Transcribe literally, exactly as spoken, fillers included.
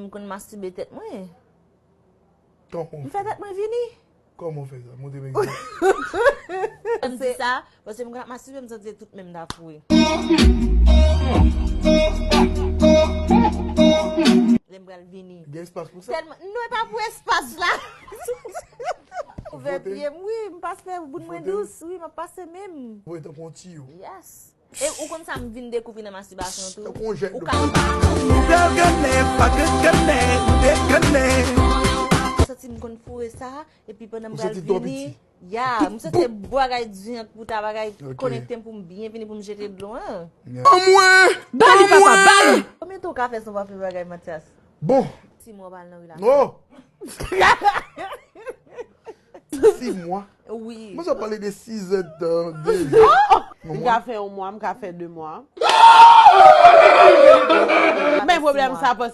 M konn mastibe tèt mwen. Kòman M w fè fè? Tèt mwen vini. Kòman w fè sa? Montre m egzanp. M di sa, paske m konn ap mastibe, m santi se tout menm m ta foure. Lè m pral vini. Gen espas pou sa? Tèlman, non, e pa pou espas la. Ouvè pye m, wi, m pase bout mwen dous, wi, m ap pase menm. Voye tankou yon tiyo. Yes. E ou konn sa m vin dekouvri nan mastibasyon tou? Tankou yon jèt Ou dlo. ka Bèl grenn, pa grenn, ou degrenn. Ou santi m konn foure sa, epi pandan m Ou pral santi twò vini. piti. Ya, m santi se bagay diyan pou ta bagay Ok. konekte m pou m byen vini pou m jete dlo an. Anmwe! Ba li papa, ba li! Konbyen tan ou ka fè san w pa fè bagay, Mathias? Bon, Ti mwa w pa al nan relasyon. non! Sis mwa. Wi. Mwen sa pale de sis èdtan deja. M ka fè yon mwa, m ka fè de mwa. Pa Men fè pwoblèm sis sa mwa.